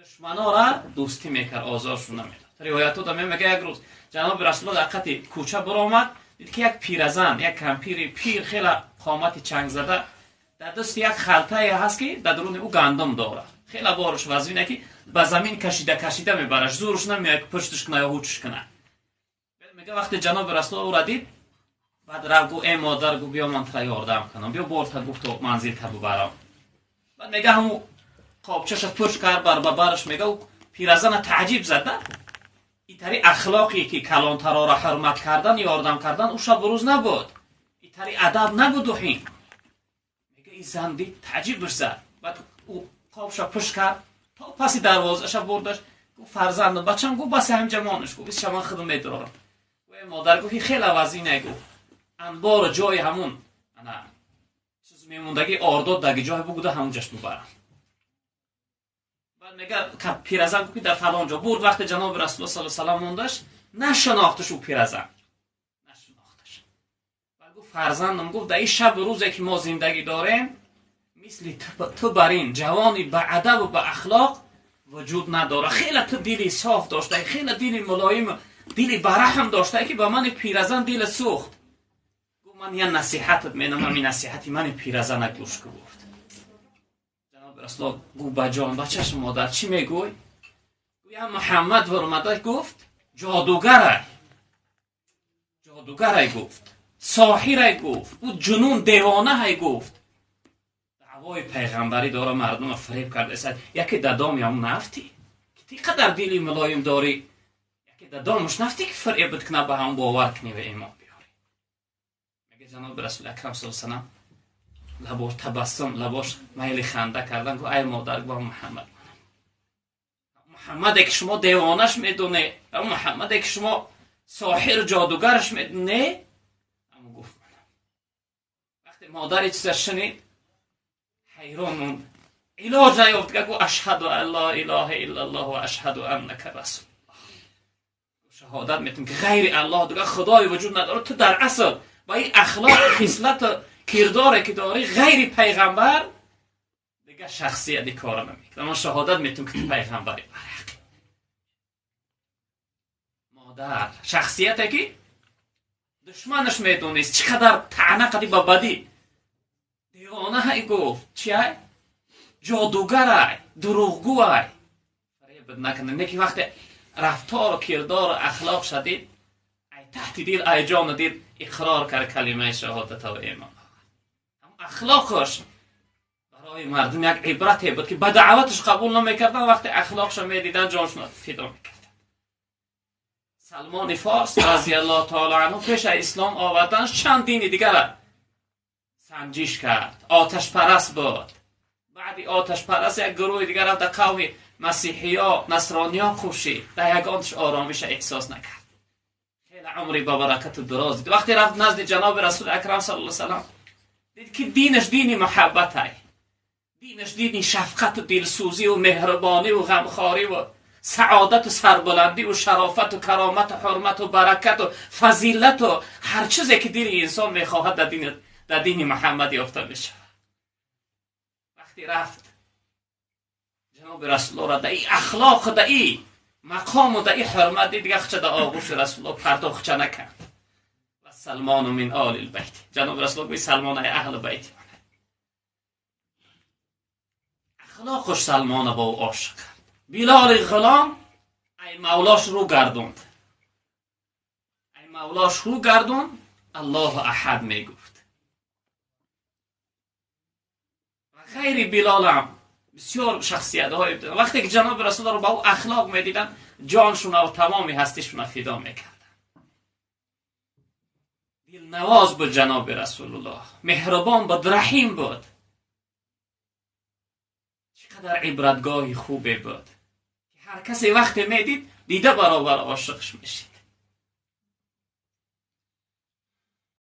Душманора дӯстӣ мекард, озоршон намедод. Ривоятҳо да мега, як рӯз ҷаноби Расулуллоҳ дар қати кӯча баромад, дид ки як пиразан, як кампири пир, хеле қомати чангзада, дар дасти як халтае ҳаст, ки дар даруни ӯ гандум дорад. Хеле борш вазине, ки ба замин кашида кашида мебараш, зӯрш намеояд, ки пушташ куна ё ҳучш куна. Мега, вақте ҷаноби Расулуллоҳ ӯра дид, баъд рафт, гуфт: «Э модар», гуфт, «биё, ман тура ёрдам кунам, биё, борта», гуфт, «то манзилта бубарам». Баъд мега, ҳамун қобчаша пуш кард, бар ба бараш. Мега, пиразана таъҷиб зада, итари ахлоқе ки калонтарора ҳурмат кардан, ёрдам кардан, ӯ шабу рӯз набуд, итари адаб набуду ҳин. Мега, и зан дид, таъҷибаш зад. Баъд ӯ қобша пуш кард, то паси дарвозаша бурдаш. Гуфт: «Фарзандам, бачам», гуфт, «баси ҳаминҷа монаш», гуфт, «исша ман худам медорам». «Модар», гуфт, «хеле вазине», гуфт, «анбору ҷои ҳамун ана чиз мемондагӣ, ордод даги ҷое бугуда, ҳамунҷаш бубарам». Баъд мега, пиразан гуфт, ки дар фалон ҷо бурд. Вақте ҷаноби Расулуллоҳ саллаллоҳу алайҳи васаллам мондаш, нашинохташ, ӯ пиразан нашинохташ. Баъд гуфт: «Фарзандам», гуфт, «дар ин шабу рӯзе ки мо зиндагӣ дорем, мисли ту бар ин ҷавони ба адабу ба ахлоқ вуҷуд надорад. Хеле ту дили соф дошта, хеле дили мулоим, дили бараҳм дошта, ки ба мани пиразан дили сӯхт». Гуфт: «Ман я насиҳатат менамам, ин насиҳати мани пиразана гӯш ку», гуфт. Ҷаноби Расулуллоҳ гуфт: «Ба ҷон, бачаш, модар, чӣ мегӯй?» Гӯя Муҳаммад варомада, гуфт, ҷодугарай, ҷодугарай, гуфт, соҳирай, гуфт, ӯ ҷунун девонаҳай, гуфт, даъвои пайғамбарӣ дора, мардума фиреб кардааст. Яке дадоми ҳамун нафтӣ, ки ти қадар дили мулоим дорӣ, яке дадомаш нафтӣ, ки фиребат кунад, ба ҳам бовар кунӣ ва имон биёрӣ». Мега, ҷаноби Расули Акрам саллаллоҳу алайҳи васаллам лабош табассум, лабош майли ханда кардан. Гуфт: «Ай модар», гуфт, «Муҳаммад, Муҳаммаде ки шумо девонаш медоне, Муҳаммаде ки шумо соҳиру ҷодугараш медоне, аммо», гуфт, «манам». Вақте модари чиза шунид, ҳайрон монд, илоҷ наёфт, гуфт: «Ашҳаду ан ла илоҳа иллаллоҳ ва ашҳаду аннака расулуллоҳ». Шаҳодат метум, ки ғайри Аллоҳ дигар худое вуҷуд надорад. Ту дар асл ба ин ахлоқ, хислату кирдоре ки дорӣ, ғайри пайғамбар дигар шахсияти кора намекунад. Ман шаҳодат метум, ки ту пайғамбари барҳақ. Модар шахсияте ки душманаш медонист, чӣ қадар таъна қади ба бадӣ, девонаҳай гуфт, чиай, ҷодугарай, дурӯғгӯай, фиребат накунад. Не ки вақте рафтору кирдору ахлоқ шадид, ай таҳти дил, ай ҷону дил иқрор кард калимаи шаҳодата ва имон. Ахлоқаш барои мардум як ибрате буд, ки ба даъваташ қабул намекардан, вақте ахлоқша медидан, ҷоншона фидо мекардан. Салмони Форс разиаллоҳу таоло анҳу пеш аз ислом оварданаш чанд дини дигара санҷиш кард, оташпараст буд. Баъди оташпараст як гурӯҳи дигар рафт, дар қавми масиҳиё, насрониё кӯшид, дар ягонташ оромиша эҳсос накард. Хеле умри бабаракату дароз дид. Вақте рафт назди ҷаноби Расули Акрам саллаллоҳу алайҳи васаллам, дид, ки динаш дини муҳаббатай, динаш дини шафқату дилсӯзию меҳрубониву ғамхориву саодату сарбуландиву шарофату каромату ҳурмату баракату фазилату ҳар чизе ки дили инсон мехоҳад, дар дини Муҳаммад ёфта мешавад. Вақте рафт, ҷаноби Расуллоҳро дар и ахлоқу дар и мақому дар и ҳурмат дид, дига хуча дар оғӯши Расуллоҳ партов, хуча накард. Ва Салмону мин оли лбайт. Ҷаноби Расуллоҳ гӯи: «Салмон ай аҳли байти». Ахлоқуш Салмона ба ӯ ошиқ кард. Билоли ғулом ай мавлош рӯ гардонд, ай мавлош рӯ гардонд, Аллоҳу аҳад мегуфт. Ва ғайри Билолам бисёр шахсиятҳое, вақте ки ҷаноби Расулро ба ӯ ахлоқ медиданд, ҷоншуна ва тамоми ҳастишуна фидо мекарданд. Дилнавоз буд ҷаноби Расулуллоҳ, меҳрубон буд, раҳим буд. Чӣ қадар ибратгоҳи хубе буд, ки ҳар касе вақте медид, дида баробар ошиқш мешид.